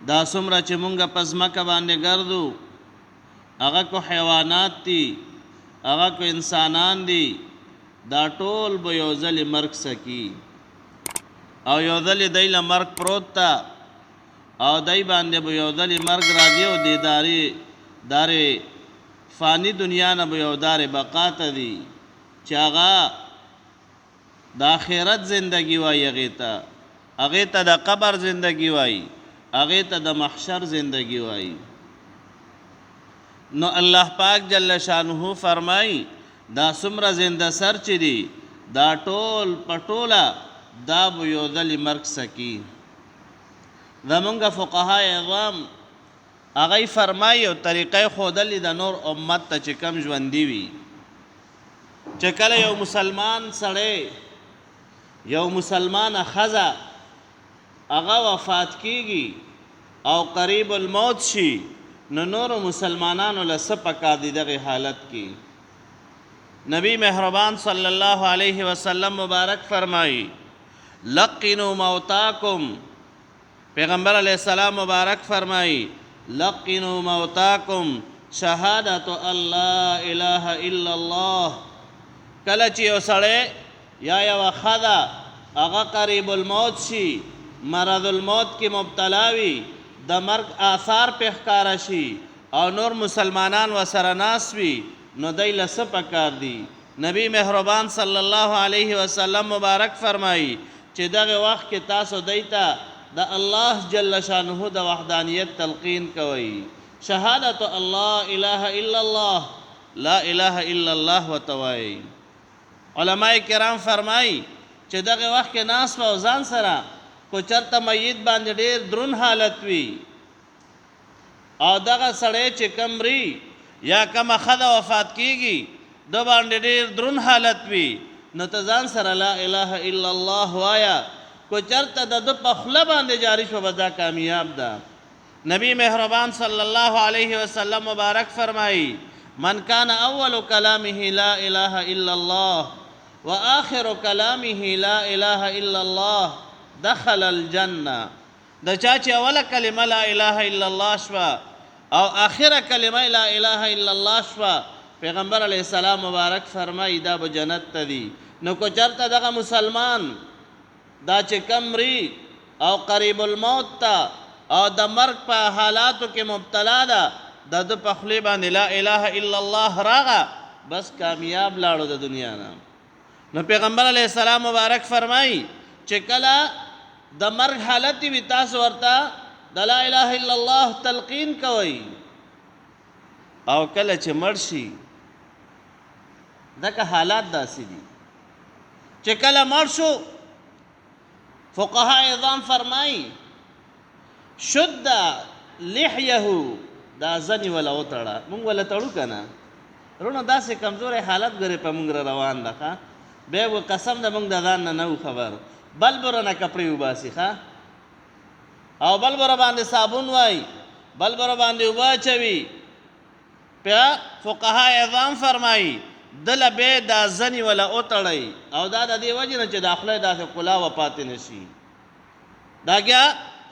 دا څومره چې مونږ په ځمکه باندې ګرځو، هغه کو حیوانات دي، هغه کو انسانان دي، دا ټول به یو ځلې مرګ څکي او یو ځلې دی له مرګ پروت ته او دی باندې به یو ځلې مرګ راځي او د دارې دارې فاني دنیا نه به یو دارې بقا ته دي چې هغه د اخرت زندګي وايي هغې ته، هغې ته د قبر زندګي وايي، هغې ته د محشر زندګي وايي. نو الله پاک جل شانه فرمايي دا څومره زنده سر چې دي دا ټول په ټوله دا به یو ځلې مرګ څکي. زمونږ فقهای عظام هغه فرمایي او طریقه یې ښودلې ده نور امت ته چې کم ژوندي وي، چې کله یو مسلمان سړی، یو مسلمانه ښځه هغه وفات کیږي او قریب الموت شي، نو نورو مسلمانانو له څه پکار دي دغه حالت کې؟ نبی مهربان صلی الله علیه وسلم مبارک فرمایي لقنوا موتاکم، پیغمبر علیه السلام مبارک فرمایي لقنوا موتاکم شهادت ان لا اله الا الله. کله چې یو سړی یا یوه ښځه هغه قریب الموت شي، مرض الموت کې مبتلا وي، د مرګ آثار پرې ښکاره شي او نور مسلمانان ورسره ناست وي، نو دی له څه پکار دي؟ نبی مهربان صلی الله علیه وسلم مبارک فرمایي چې دغه وخت کې تاسو دی ته د الله جل شانه د وحدانیت تلقین کوئ، شهادت الله اله الا الله، لا اله الا الله ورته وایئ. علماء کرام فرمایي چې دغه وخت کې ناست او ځان سره کو چرته میت باندې ډیر درون حالت وي او دغه سړی چې کوم مري یا کومه ښځه وفات کیږي ده باندې ډیر درون حالت وي، نو ته ځان سره لا اله الا الله وایه، که چرته د ده په خوله باندې جاري شوه بس دا کامیاب ده. نبی مهربان صلی الله علیه وسلم مبارک فرمایي من کان اول کلامه لا اله الا الله واخر کلامه لا اله الا الله دخل الجنه. د چا چې اوله کلمه لا اله الا الله شوه او اخره کلمه لا اله الا الله شوه، پیغمبر علیه السلام مبارک فرمایي دا به جنت ته دي. نو که چرته دغه مسلمان دا چې کم مري او قریب الموت ته او د مرګ په حالاتو کې مبتلا ده، د ده په خولې باندې لا اله الا الله راغه، بس کامیاب لاړو د دنیا نه. نو پیغمبر علیه السلام مبارک فرمایي چې کله د مرګ حالت وي تاسو ورته د لا اله الا الله تلقین کوئ، او کله چې مړ شي، ځکه حالات داسې دي چې کله مړ شو، فقها عظام فرمایي شد لحیه، دا زنی ولا وتړه. مونږ ولا تړو که نه رونو؟ داسې کمزوری حالت ګورې په مونږ را روان ده. ښه بیا و قسم ده مونږ د ځان نه نه وو خبر، بل به رانه کپړې وباسي، ښه او بل به راباندې صابون وایي، بل به راباندې اوبه اچوي. بیا فقها عظام فرمایي دله بیا دا زنی ولا وتړئ، او دا د دې وجې نه چې دا خوله یې داسې کلاوه پاتې نه شي. دا ګیا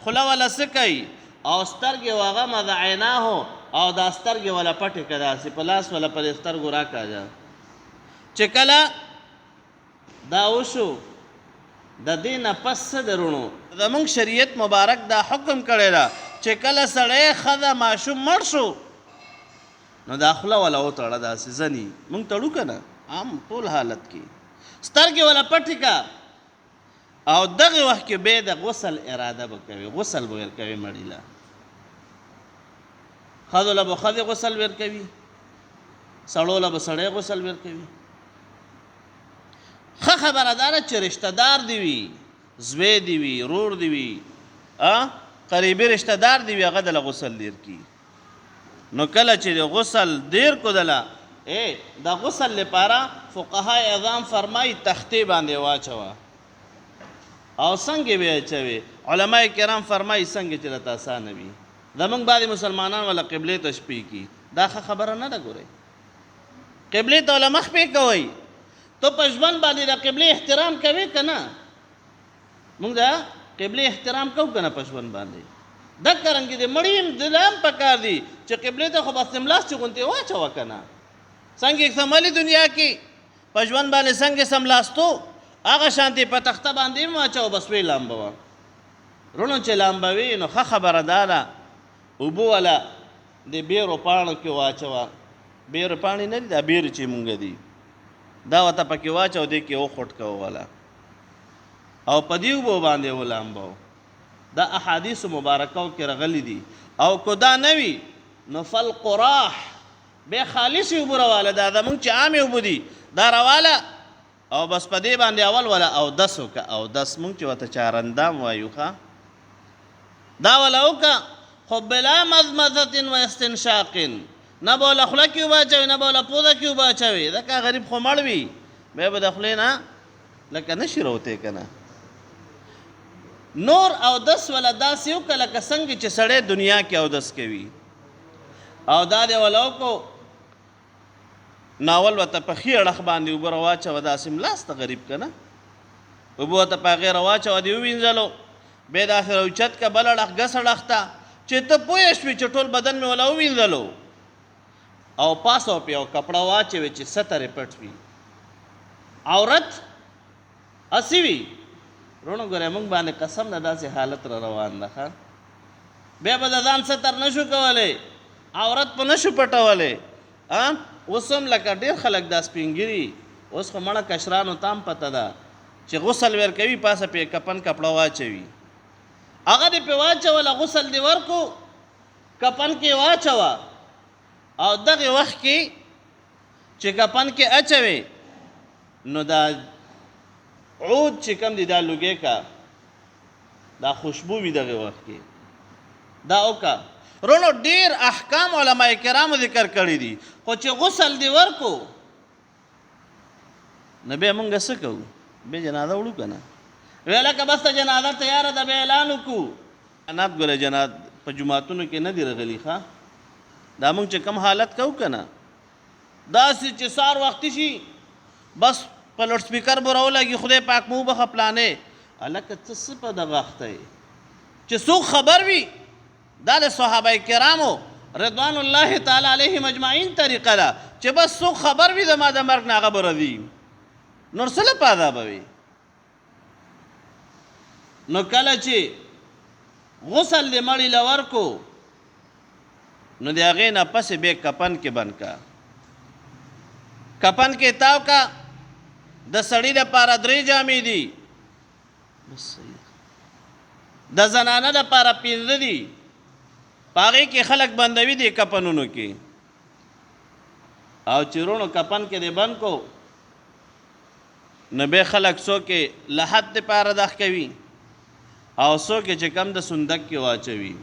خوله ولا څه کوي او سترګې وغمض عیناه، او دا سترګې ولا پټې که داسې په لاس ولا په دې سترګو راکاږه. چې کله دا وشو د دې نه پس څه د روڼو زمونږ شریعت مبارک دا حکم کړی ده چې کله سړی، ښځه، ماشوم مړ شو، نو دا خوله ولا وتړه داسې ځني مونږ تړو که نه عام ټول حالت کې، سترګې ولا پټې که، او دغه وخت کې به د غسل اراده به کوي، غسل به ورکوي مړي له، ښځو له به ښځې غسل ورکوي، سړو له به سړی غسل ورکوي. ښه خبره دا ده چې رشته دار دي وي، زوی دي وي، رور دي وي، قریبي رشته دار دي وي، هغه دله غسل ډېر کړي. نو کله چې د غسل ډېر کو دله د غسل لپاره فقهای عظام فرمایي تختې باندې واچوه او څنګه به اچوي؟ علما کرام فرمایي څنګه چې راته اسانه وي. زمونږ بعضې مسلمانان ولا قبلې ته شپې کي، دا ښه خبره نه ده. ګورئ قبلې ته ولا مخ پې کوئ، ته په ژوند باندې د قبلې احترام کوې که نه؟ موږ د قبلې احترام کوو که نه په ژوند باندې؟ دکه رنګې د مړي هم دله هم پکار دي چې قبلې ته خو بس سملاستي غوندې واچوه که نه، څنګه یې سملې دنیا کې په ژوند باندې څنګه سملاستو، هغه شانتې په تخته باندې هم واچوه، بس ویې لامبوه. وروڼو چې لامبوې نو ښه خبره دا ده اوبه وله د بیرو پاڼو کې واچوه، بیرو پاڼې نه دي دا بیرې چې مونږ دي دا ورته پکې واچوه، دې کې وخوټکوه وله او په دې اوبو باندې ولامبوه. دا احادیث مبارکو کې رغلي دي. او که دا نه وي نو فالقراح، بیا خالصې اوبه رواله، دا زمونږ چې عامې اوبه دي دا رواله او بس په دې باندې اول ولا اودس وکړه. اودس مونږ چې ورته چارندام وایو، ښه دا ولا وکړه، خو بلا مضمضة و استنشاق، نه به وله خوله کې اوبه اچوې، نه به وله پوزه کې اوبه اچوې، ځکه غریب خو مړ وي، بیا به د خولې نه لکه نشي راوتی که نه. نور اودس وله داسې وکړه لکه څنګه چې سړی دنیا کې اودس کوي، او دا دی وله وکړو ناول ورته په ښي اړخ باندې اوبه راواچوه، داسې ملاسته غریب که نه، اوبه ورته په هغې راواچوه، دې ووینځلو، بیا داسې راوچت که بل اړخ ګس اړخ ته، چې ته پوه شوې چې ټول بدن مې وله ووینځلو، او پاسه پې یو کپړه واچوې چې ستر یې پټ وي، عورت هسې وي. وروڼو ګورئ موږ باندې قسم ده داسې حالت را روان ده، ښه بیا به د ځان ستر نه شو کولی، عورت په نه شو پټولی. اوس هم لکه ډېر خلک دا سپین ږیري، اوس خو مړه کشرانو ته هم پته ده چې غسل ورکوي، پاسه پې کفن کپړه واچوي، هغه دې پې واچوله، غسل دې ورکو، کفن کې واچوه، او دغه وخت کې چې کفن کې اچوي نو دا عود چې کوم دی دا لوګی کا، دا خوشبو وي دغه وخت کې دا وکا. رونو ډیر احکام علما کرامو ذکر کړی دي، خو چې غسل دی ورکو نو بیا مونږ څه کوو؟ بیا جنازه وړو که نه؟ وی لکه بس ته جنازه تیاره ده، بیا اعلان وکړو. اعلانات ګوره جنات په جوماتونو کې نه دي رغلي، ښه دا مونږ چې کوم حالت کوو که نه، داسې چې سهار وختي شي بس په لوډ سپیکر به راولګي، خدای پاک مو وبخښه پلانې، هلکه ته څه په دغه اخته یې چې څوک خبر وي؟ دا د صحابه کرامو رضوان الله تعالی علیهم اجمعین طریقه ده چې بس څوک خبر وي زما د مرګ نه هغه به راځي، نور څه له په عذابه وي؟ نو کله چې غسل دې مړي له ورکو نو د هغې نه پسې بیا کفن کې بند کا، کفن کې تاو کا. د سړي دپاره درې جامې دي، بس صحیح ده. د زنانه دپاره پنځه دي، په هغې کې خلک بندوي دي کفنونو کې، او چې وروڼو کفن کې دې بند کو نو بیا خلک څوک یې لحد دپاره دغ کوي او څوک یې چې کم د صندوق کې واچوي.